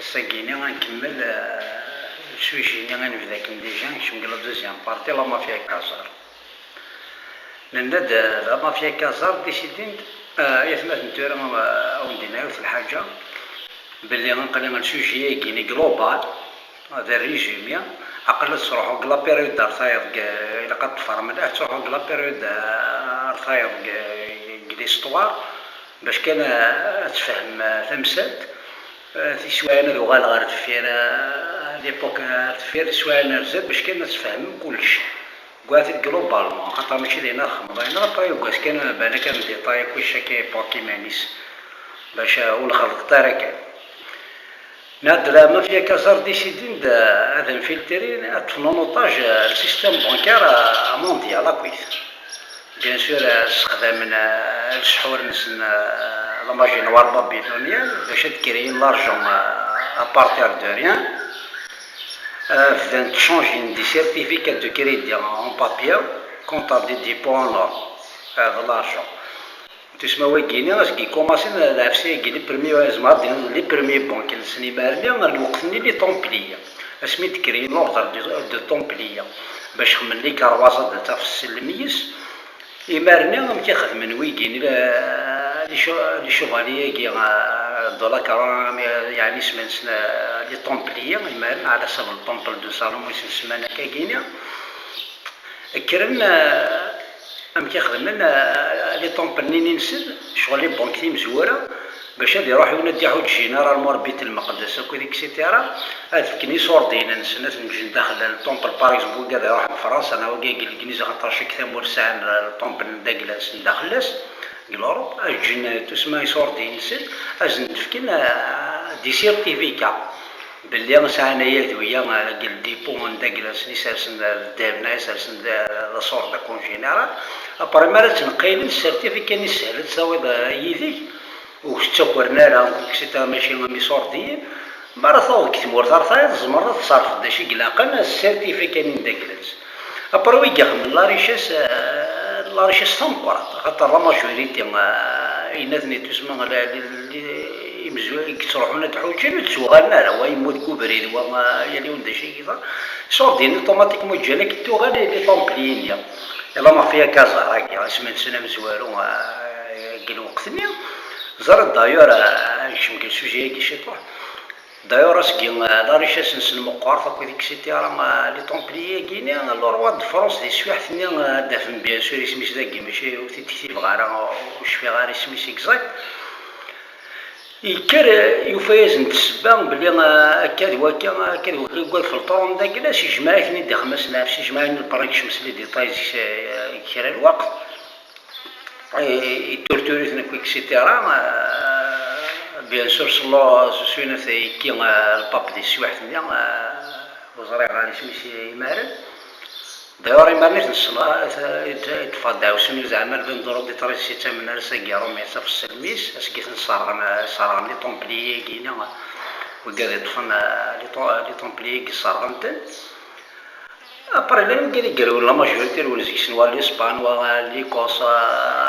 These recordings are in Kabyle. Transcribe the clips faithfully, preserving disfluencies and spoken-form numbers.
Ass-agi-ni ad nkemmel, eh, le sujet-nni i nebda akken déjà, nekcem deg la deuxième partie, la mafia Kazar. Nenna-d, eh, la mafia Kazar décidin-d, eh, ay atmaten tura, eh, ad wen-d-iniɣ yiwet lḥaǧa, belli aql-i le sujet-agi-ni global, eh, d résumé, aql-i ad sruḥeɣ deg la période ar tayeḍ, deg, ilaq ad ṭṭfeɣ mliḥ, ad sruḥeɣ deg la période, eh, ar tayeḍ deg, deg l'histoire, bac kan, eh, ad tfehmem, eh, tamsalt, eh, tiswiɛin ad uɣaleɣ ar deffir, eh, l'époque ar deffir, tiswiɛin ar zdat, bac kan ad tfehmem kullec. Gwatit globalement, xaṭer mačči d ayen ara xedmeḍ, ayen ara après, ugas kan, eh, balak ad ndétailler kullec akka, époque iman-is, bac, eh, ur nxelṭ ara kan. Nna-d la mafia Kazar décidin-d, eh, ad infiltrin, ad ṭṭfen en otage, eh, le système bancaire, eh, mondial akkit. Bien sûr, eh, ssexdamen, eh, lesḥur-nsen, eh, la magie noire babylonienne, bac ad créer l'argent, eh, à partir de rien. Eh, bdan ttchanjin des certificats de crédit en papier contre des dépôts en or, eh, de l'argent. Tusma wagi-ni, asgi kumasin, eh, lɛefsi-agi, les premiers, eh, zmar din, les premiers banques-nsen imar-nni, lweqt-nni les Templiers. Asmi d-créer l'ordre de, de Templiers. Bac xemmen les croisades, taf ssellem yis. Imar-nni, amek i xedmen wigi-ni, eh, les che-, les chevaliers-agi, eh, de la couronne, eh, yeɛni isem-nsen, eh, les Templiers, imar-nni, ɛla ḥsab le temple de Salomon, isem semman akka-gini. Kkren, eh, amek i xedmen, eh, les temples-nni-nsen, ccɣel les banques timezwura, bac ad iruḥ yiwen ad d-iḥuǧ généralement ar Bit Lmeqdes akked et cetera, ad fken iṣurdiyen-nsen, ad ten-ǧǧen daxel n temple, par exemple, wigad iruḥen Fransa neɣ wigad deg Legliz, axaṭer chaque tamurt sɛan le temple n dagla-nsen daxel-as, deg l'Europe, ad ǧǧen tusma iṣurdiyen-nsen, ad sen-d-fken, eh, des certificats belli sɛan aya d wiya, eh, deg le dépôt n dagla-nsen isersen, eh, ddheb-nni isersen d, d aṣurdi en général. Après, mi ara ttneqqilen, certificat-nni sehel ad t-tawiḍ, eh, yid-k, ur k-ttakren ara, et cetera, mačči am iṣurdiyen. Mi ara taweḍ deg tmurt ar tayeḍ, tzemreḍ ad tṣerfeḍ d acu i ilaqen, certificat-nni n dagla-s. Après, wi ixemmen la richesse, eh, la richesse tameqqrant, axaṭer la majorité, eh, yenna-ten-id tusma, la, la, la, imezwura i yettruḥun ad ḥuǧen, ur ttuɣalen ara, wa yemmut deg ubrid, wa, eh, yal yiwen d acu i yeḍran. Surdin, automatiquement, ǧǧan akken tuɣal les Templiers-nni. La mafia Kazar-agi, isem-nsen amezwaru, eh, deg lweqt-nni. Ẓriɣ d'ailleurs, eh, nekcem deg le sujet-agi ciṭuḥ. D'ailleurs, asgi, eh, la richesse-nsen meqqret akked et cetera, eh, les Templiers-agi-ni, le roi de France di teswiɛt-nni, eh, ad d-afen bien sûr isem-is dagi, mačči ur t-id-ktibeɣ ara, ur cfiɣ ara isem-is exact. Yekker, eh, yufa-yasen-d ssebba belli, eh, akka d wakka, akka d wakka, yugad felṭrun dagi, la, s ijmaɛ-iten-id ixemmasen, ɣef s ijmaɛ-iten-id, berra nekcem s les détails, eh, kra lweqt. Eh, itturtur-iten akk, et cetera. Eh, bien sûr, selon, s, s winat yekki, eh, lpap di teswiɛt-nni, eh, ur ẓriɣ ara isem-is imaren. D'ailleurs, imaren i ten-sselɣa-, i t-, i t-, i ṭṭfeɣ ddaɛwessu-nni, zeɛma lbinduru di ṭṭrad-is yettamen ar ass-agi Ṛumi, s afesselmis, asgi ten-sserɣen, eh, sserɣen les Templiers-agi-ni, wigad iṭṭfen, eh, les Tem-, les Templiers-agi sserɣen-ten. Après, llan wigad i yerwin, la majorité rewlen seg-sen, wa l'Espagne, wa l'Écosse,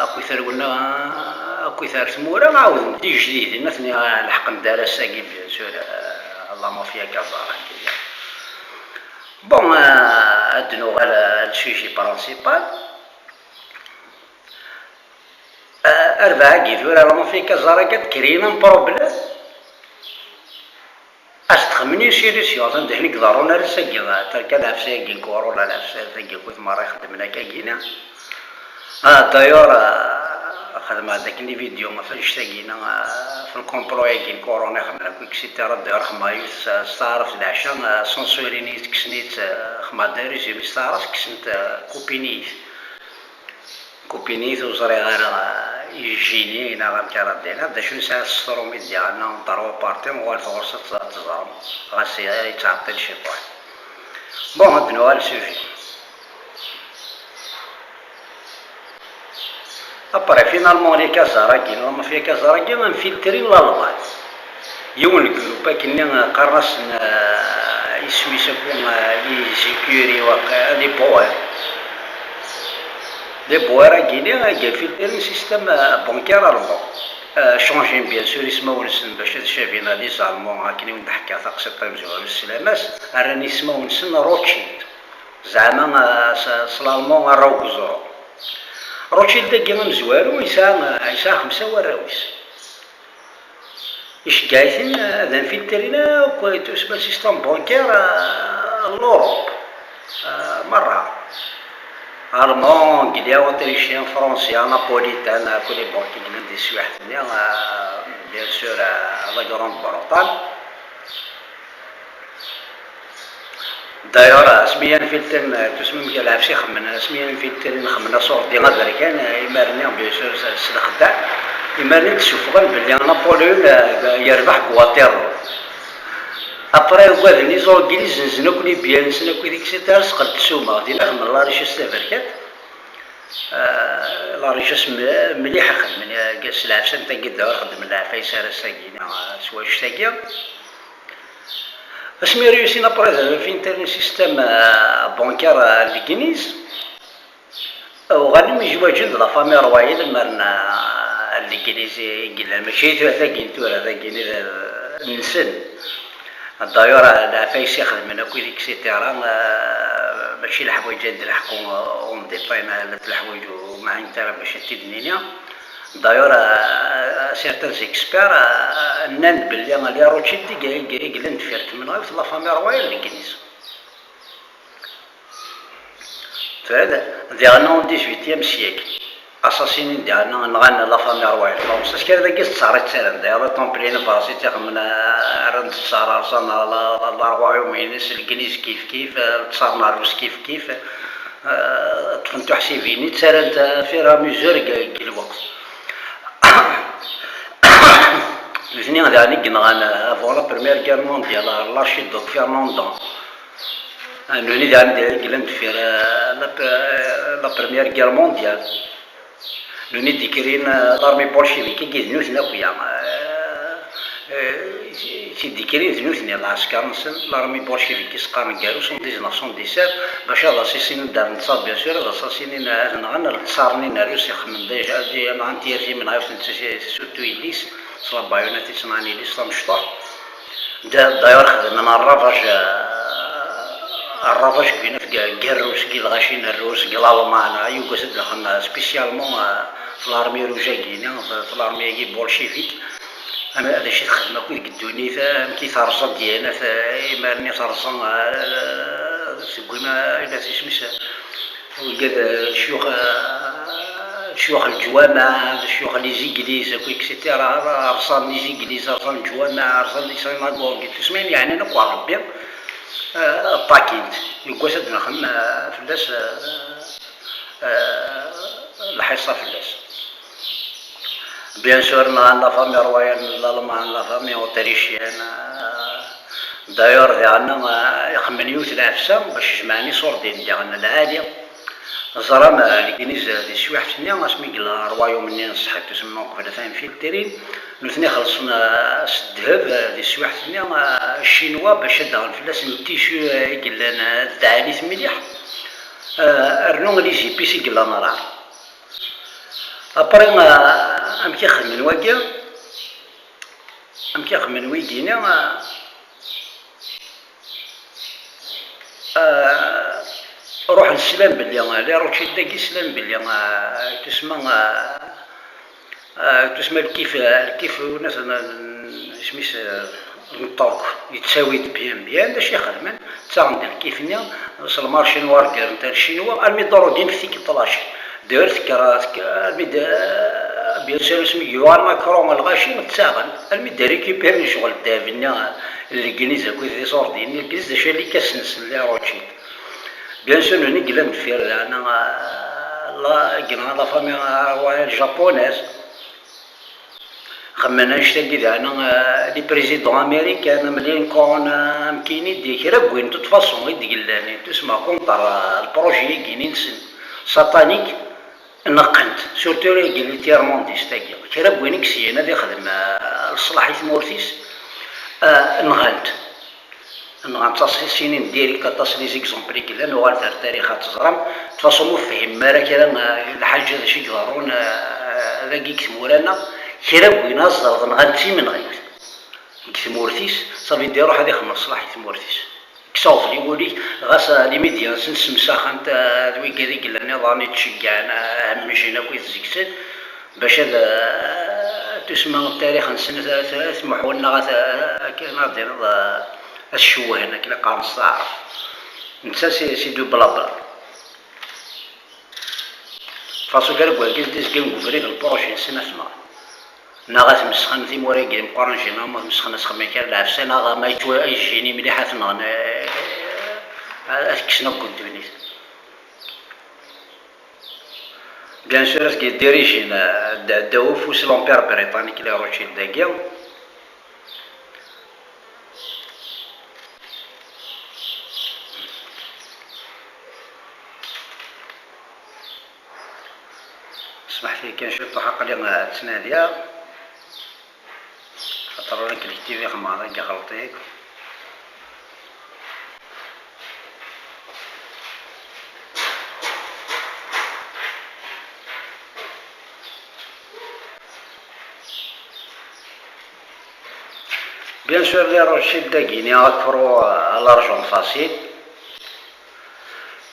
akkit rewlen, akkit ar tmura, ɛawden d ijdiden, atni, eh, leḥqen-d ar ass-agi, bien sûr, eh, la mafia Kazar-agi. Bon, eh, ad d-nuɣal, eh, le sujet principal. Eh, arbaɛ-agi tura, la mafia Kazar-agi ad créer un problème. Ad s-txemmen i solution, atan d ayen i iḍerrun ar ass-agi, terka lɛefsa-agi n corona, lɛefsa-agi akk i tmerra ixeddmen akka-gina. Ah, d'ailleurs, ah, xedmeɣ-d akken les vidéos ɣef annect-agi-na, ah, ɣef le complot-agi n corona ixeddmen akk, et cetera. D'ailleurs, xedmeɣ yiwet s, s taɛrabt leɛca, ah, censurin-iyi-tt, kksen-itt, ah, xedmeɣ-d résumé s taɛrabt, kksen-t, ah, coupin-iyi-t. Coupin-iyi-t, ur ẓriɣ ara, ah, ijjini neɣ amek ara d-iniɣ. D acu nesɛa s Stromid diɣen, neɣ n trois parties, uɣalet ɣur-s ad t-, ad teẓrem. Ɣas yettɛeṭṭil ciṭuḥ. Bon, ad d-nuɣal le sujet. Après, finalement, les Kazar-agi, la mafia Kazar-agi, infiltrin l'Allemagne. Yiwen n groupe akken-nni, qqaren-asen, eh, isem-is akk, eh, les écuries, waq-, les Bauer. Les Bauer-agi-ni, eh, infiltrin système, eh, bancaire allemand. Changin bien sûr ismawen-nsen bac ad cabin les Allemands, akken i wen-d-ḥkiɣ taqsiṭ tamezwarut s sslam-as, rran ismawen-nsen Rothschild. Zeɛma, eh, s, s l'allemand arraw n uẓru. Rothschild-agi amezwaru yesɛa, yesɛa xemsa warraw-is. Iceggeɛ-iten ad infiltrin akk tusma le système bancaire, eh, n l'Europe, eh, merra. Allemand, Anglais, Autrichien, Français, Napolitain, akk les banques i yellan di teswiɛt-nni, eh, bien sûr, eh, la Grande-Bretagne. D'ailleurs, asmi infiltrin, tusma mgal lɛefs ixemmen, asmi infiltrin xemmen asurdi aberkan, imaren-nni, bien sûr, s, s lexdeɛ, imaren-nni d-ssufɣen belli Napoléon, eh, yerbeḥ deg Waterloo. Après, ugaden les Anglais, zenzen akk les biens-nsen akk, et cetera, sqel ssuma, dinna xemmen la richesse taberkant. Eh, la richesse m-, mliḥ ixedmen, eh, s lɛefs am tagi, d'ailleurs, xedmen lɛefs ar ass-agi, eh, s wannect-agi. Asmi réussin après ad infiltrin système, euh, bancaire, euh, n Legliz, uɣalen mzewwaǧen d la famille royale, mer n, euh, Legliz i yellan, mačči tura tagi n tura, tagi n, euh, nsen. D'ailleurs, euh, lɛefs i xedmen akk, et cetera, euh, mačči leḥwayeǧ ad d-leḥqu, euh, en détail, ma llant leḥwayeǧ ur mɛinent ara bac ad t-id-nini. D'ailleurs, euh, certains experts, euh, nnan-d belli les Rothschild i, i, i yellan deffir temnaḍt la famille royale n Legliz. Fad, diɣen au dix-huitième siècle. Assassinin diɣen nɣan la famille royale. Bon, c'est ce qu'il y a dagi s ttṣar i ttarran. D'ailleurs, les Templiers n Fransa i tt-ixemmen, euh, rran-d ttṣar, rẓan la, la, la, la royaume-ines, Legliz kif kif, euh, ttṣar n rrus kif kif, euh, ṭṭfen tuḥsibin i ttarran-t, euh, fur et à mesure deg, deg lweqt. Nutni daɣen i yenɣan, euh, avant la Première Guerre mondiale, euh, l'archiduc Fernand. Euh, nutni daɣen i yellan deffir, euh, la, euh, la Première Guerre mondiale. Nutni d-ikkrin, euh, l'armée bolchevique, i d nutni akk ya, euh, euh, i d-ikkrin d nutni, lɛesker-nsen, l'armée bolchevique i s-qqaren deg Rrus, en dix-neuf cent dix-sept, bac ad assassinen d ar netta, bien sûr, ad assassinen, ad nɣen, ad ttṣarnin Rrus, ixemmen déjà, déjà nɣan tiyertimin ɣef surtout yelli-s, s la baïonnette i ttnɣan yelli-s tamecṭuḥt. Da-, d'ailleurs, xedmen ravage, euh, ravage deg winaf, deg, deg Rrus, deg lɣaci n Rrus, deg Lalman, euh, yuggas ad d-lxen, euh, spécialement, euh, f l'armée rouge-agi-ni, f, f l'armée-agi bolchevique. Am, d acu i texdem akk deg ddunit, amek i terẓa dyanat, eh, imaren i terẓa, eh, seg wima, ila isem-is, wigad, eh, ccuyux, eh, ccuyux n leǧwameɛ, ccuyux n les églises, akk, et cetera. Rẓan les églises, rẓan leǧwameɛ, rẓan les synagogues, tusmayin yeɛnan akk ɣer Rebbi, eh, ṭṭakin-t. Yeggas ad d-nexdem, eh, fell-as, eh, eh, lḥiṣṣa fell-as. Bien sûr, nɣan la famille royale n Lalman, la famille autrichienne. D'ailleurs, diɣen, eh, ixemmen yiwet lɛefsa bac jemɛen iṣurdiyen diɣen lɛali. Ẓran, eh, Legliz di teswiɛt-nni, asmi yella rwayum-nni n ṣṣeḥ i tusemma uqbel ad infiltrin, nutni xellṣen, eh, s ddheb, eh, di teswiɛt-nni, eh, Ccinwa bac ad d-aɣen fell-asen tissu, eh, i yellan, eh, d ɛalit mliḥ. Eh, rnu les épices i yellan rar. Après, eh, amek i xedmen wagi? Amek i xedmen wigi-ni? Eh, eh, ruḥen slan belli, eh, les Rothschild-agi slan belli, eh, tusma, eh, eh, tusma lkif, eh, lkif, eh, isem-is, eh, n Ṭṭerk, yettawi-d bien bien, d acu i xedmen? Ttaɣen-d lkif-nni s lmarché noir gar nta Ccinwa, armi d-rugin f tikkelt lacin. D'ailleurs, tekker, tekker, armi d, bien sûr, asmi yuɣal Macron lɣaci, ttaɣen, armi d-récupéren ccɣel ddheb-nni, Legliz akked iṣurdiyen n Legliz, d acu i lkas-nsen, les Rothschild. Bien sûr, nutni i yellan deffir, yeɛni, la, i yenɣa la famille royale japonaise. Xemmen annect-agi daɣen, eh, les présidents américains, am Lincoln, eh, am Kennedy, kra n win, de toute façon, i d-yellan, i tusma contre, eh, le projet-agi-nsen, satanique, neqqen-t, surtout les tiers-mondistes-agi. Kra n win i yesyen ad ixdem, eh, leṣlaḥ i tmurt-is, eh, nɣan-t. Nɣan-t, aṭas i ssinin direct, aṭas les exemples i yellan, uɣalet ar tarix ad teẓram. De toute façon, ur tefhimem ara kra, eh, lḥaǧa d acu i iḍerrun, eh, dagi deg tmura-nneɣ. Kra n win ad ẓerḍen ɣer d timenɣiwt deg tmurt-is, ça veut dire iruḥ ad ixemmem ṣṣlaḥ i tmurt-is. Kkes aɣbel i wul-ik, ɣas, ah, les médias-nsen ssemsaxen-t, ah, d wigad i yellan iḍan i ttceggɛen, ah, hemmejin akk i tzegten, bac ad, ah, tusma n tarix-nsen ad, ad, ad tmuḥu neɣ ad, akken ad d-tiniḍ, ah, ad cewhen akken i qqaren s taɛrabt. Netta c'est, c'est du blabla. Fasu kra n wergaz d-izgan deg ubrid n projet-nsen ad t-nɣen. Neɣ ad tmesxen timura-agi imeqqranen, généralement tmesxen asexdem kan lɛefsa, neɣ ma yettwa-, yejjini mliḥ ad t-nɣen, eh, ad t-kksen akk deg ddunit. Bien sûr, ad t-yeddirijin, eh, dda-, ddaw ufus l'Empire britannique, les Rothschild-agi. Smeḥ-iyi kan ciṭuḥ, aql-i, eh, ttnadiɣ. Xaṭer ur ak-lektibiɣ, meɛna agi ɣelṭeɣ. Bien sûr, les Rothschild-agi-ni, akro, euh, à l'argent facile.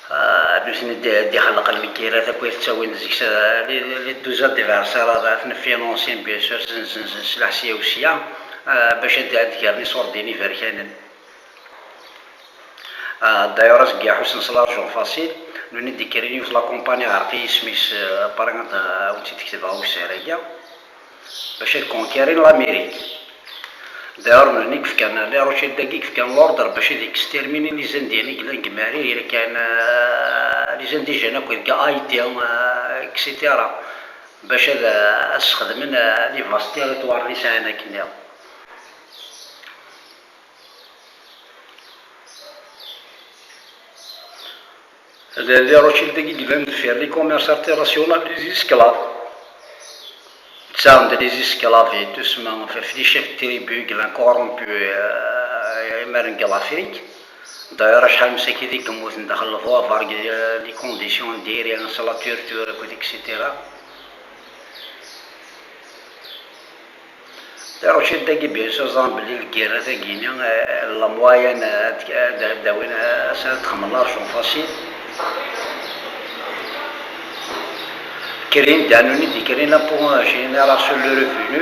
Ah, nutni d-, d-ixelqen lgirat akk i tettawin zik, ah, les, les douze anniversaires ad ten-financin, bien sûr, zenzen, zenzen sslaḥ sya u sya, ah, bac ad, ad d-gren iṣurdiyen iberkanen. Ah, d'ailleurs, azeggaɣ ḥussen s l'argent facile, nutni d-ikkren yiwet la compagnie, ɛerq-iyi isem-is, ah, après ad, ah, awen-tt-id-ketbeɣ i usehra-agi. Bac ad conquérir l'Amérique. D'ailleurs, nutni i yefkan, les Rothschild-agi i yefkan l'ordre bac ad exterminin les Indiens i yellan deg Marie, kan, euh, les Indiens akk deg Haïti, euh, et cetera. Bac ad, euh, ad sxedmen, euh, les vastes territoires i sɛan akkenni. Les, les Rothschild-agi yellan deffir les commerces internationaux, les esclaves. Ttaɣen-d les esclaves, et doucement, f-, f-, les chefs de tribu, yellan corrompus, euh, imaren deg l'Afrique. D'ailleurs, acḥal msakit i yemmuten daxel lvwabar, euh, les conditions n diri, s la torture, akked et cetera. Rothschild-agi, bien sûr, ẓran belli lgirra-tagi-ni, eh, la moyenne, eh, ad, ad, ad d-awin, eh, ad d-xedmen l'argent facile. Kkren-d, nutni d-kkren l'impôt général sur le revenu,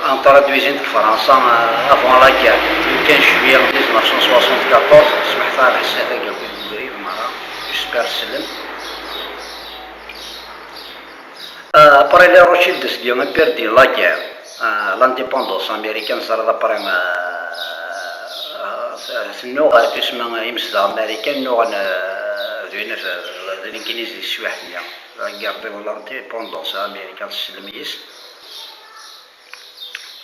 introduisin-t deg Fransa, eh, avant la guerre, le quinze juillet dix-neuf cent soixante-quatorze, smeḥ-iyi ɣef lḥess-agi akked ubrid, meɛna, j'espère tsellem. Euh, après les Rothschild, seg-i i perdin la guerre, euh, l'indépendance américaine, ẓriɣ après, euh, euh, tennuɣ, euh, tusma, euh, imezdaɣ américain nnuɣen, euh, d win, euh, d Legliz di teswiɛt-nni, la guerre de l'indépendance américaine, tessnem yes.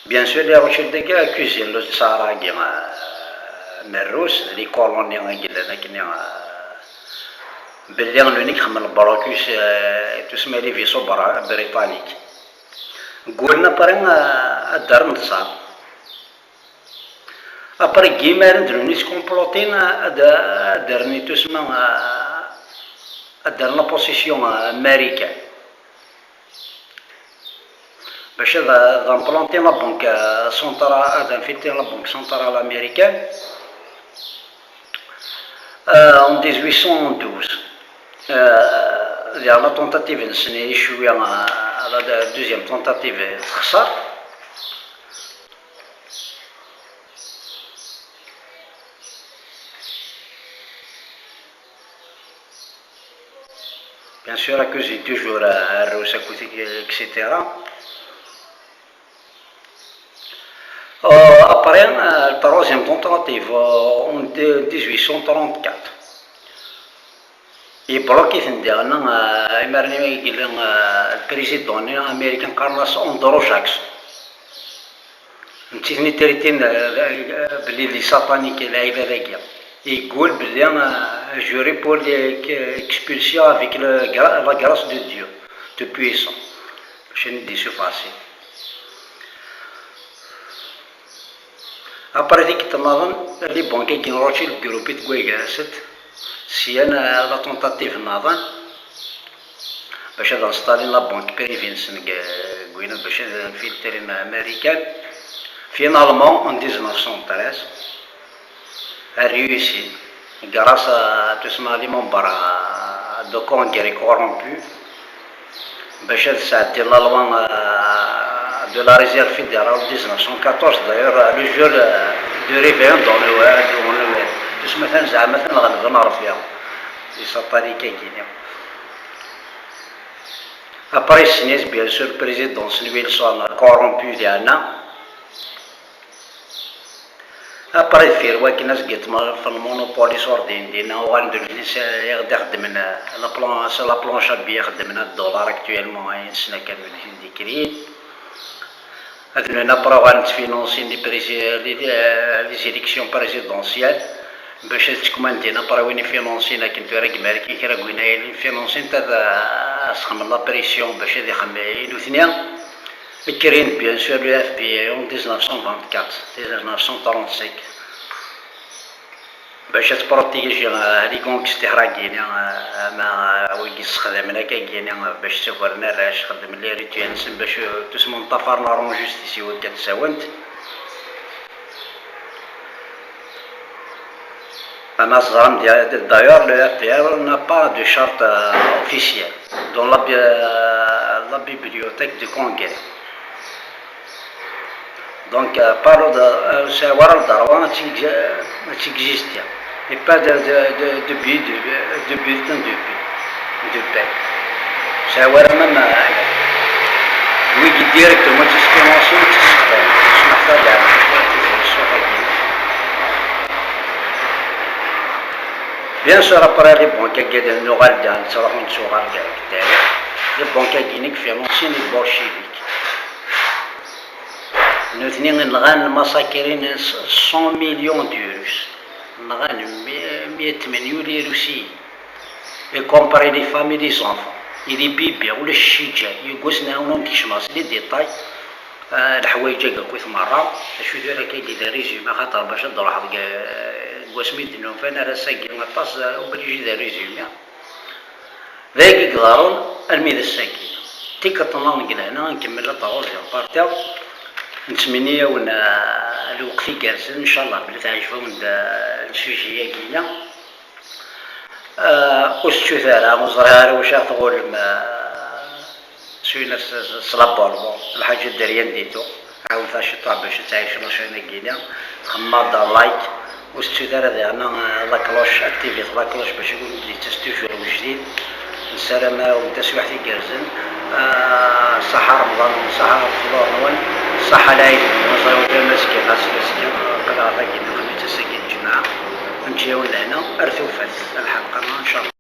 Bien sûr, les Rothschild-agi accusent le tsar-agi, euh, n Rrus, d les colonies i yellan akkenni, euh, belli nutni i ixedmen le blocus, euh, tusma les vaisseaux bra-, britanniques. Ggullen après, euh, ad d-rren le tsar. Après, deg yimaren d nutni i scomplotin, euh, ad, ad d-rren tusma, euh, ad d-rren la possession, euh, américaine. Bac ad, ad implantin la banque, euh, centrale, ad infiltrin la banque centrale américaine, euh, en dix-huit cent douze. Euh, diɣ la tentative-nsen icwi, euh, la de-, deuxième tentative texṣer. Bien sûr, accusent toujours, euh, Rrus, et cetera. Euh, après, euh, la troisième tentative, euh, en dix-huit cent trente-quatre. Yebloki-ten diɣen, euh, imaren-nni i yella, euh, le président américain qqaren-as Andrew Jackson. Netta i ten-itritin, euh, belli d satanique lɛibad-agi. Yeggul belli, euh, juré pour les expulsions avec le gra-, la grâce de Dieu Tout-Puissant. Mačči n ddis facile. Après, tikkelt nniḍen, les banques-agi n Rothschild Group i teggaga-asent, syan, euh, la tentative nniḍen. bac ad instalin la banque privée-nsen deg, deg wina, bac ad infiltrin Marikan. Finalement, en dix-neuf cent treize, a réussi, grâce à tout ce membre de congrès corrompu, bac ad sɛeddin la loi, euh, de la réserve fédérale dix-neuf cent quatorze. D'ailleurs, le jour, euh, du réveillon dans le, euh, dans le, tusmatan zeɛma atan ɣelben Ṛebbi, les sataniques-agi-nni. Après, ssnen-as, bien sûr, président-nsen Wilson corrompu diɣenna. Après, deffir wakken ad s-yeṭṭef lmonopole sur din dinna, uɣalen d nutni s-, i ɣ-d-ixeddmen, euh, la plan-, s la planche à billets i xeddmen à dollar actuellement, ayen ssnen kan d nutni d-ikrin. Ad nnan après uɣalen ttfinansin les prési-, les, euh, les élections présidentielles, bac ad ttkemmandin après win ifinansin akken tura deg Marikan kra n win ay ifinansin, ad, euh, ad sxedmen la pression bac ad ixemmem i nutni. Kkrin, bien sûr, le F B I en dix-neuf cent vingt-quatre, dix-neuf cent trente-cinq. Bac ad tprotiji, euh, les gangsters-agi-nni, euh, ama, euh, wigi yessexdamen akka-agi-nni, euh, bac ttagaren arrac, xeddmen les rituels-nsen bac, euh, tusmen ṭṭafaren ɣer injustice i wakken ad sawent. Ama teẓram, d'ailleurs, le F B I n'a pas de charte, euh, officielle dans la bi-, euh, la bibliothèque du Congrès. Donc, euh, pas le, euh, c'est avoir le droit, euh, exister. Et pas de, de, de, de but, de, de bulletin de paie. De paie. C'est avoir même, euh, oui, directement, c'est ce que l'on sait, c'est ce que l'on sait. Bien sûr, après les banques, il y a des nouvelles dans le, les banques, il y a des financiers, les bolcheviks. Nutni nɣan, massacrin cent millions de Russes. Nɣan meyya, meyya tmenya n Irusiyen. Y compris les femmes et les enfants. Et les bébés, ulac ccejjal. Yeggas nɛawen ad kecmeɣ s les détails. Ah, leḥwayeǧ-agi akk-it merra. Acu tura akka-agi d résumé, axaṭer bac ad d-ruḥeɣ deg, deg wasmi d-nufan ar ass-agi aṭas, ah, obligé d résumé. D ayagi i iḍerrun armi d ass-agi. Tikkelt nniḍen deg lehna, nkemmel la troisième partie. Nettmenni-yawen, ah, lweqt igerrzen, ncallah belli teɛjeb-awen-d, ah, le sujet-agi-nni. Ah, ur s-ttut ara, ur ẓriɣ ara wacu ara tɣurem, ah, s win s, s, s la bonne, lḥaǧa de rien du tout. Ɛawnet ciṭuḥ bac ad tɛicem acu-agi-nni. Txemmem-aɣ-d like, ur s-ttut ara diɣen, ah, la cloche, activez la cloche bac ad wen-d-yettas toujours wejdid. Nessaram-awen-d taswiɛt igerrzen. Ah, ṣaḥa Remḍan-nwen, ṣaḥa lefḍur-nwen, ṣaḥa lɛid-nwen, ẓriɣ ur d-mazgen ass n azekka, aql-aɣ dagi, nexdem-itt ass-agi n lǧemɛa. Neǧǧa-yawen lehna, ar tufat, ar lḥalqa, ncallah.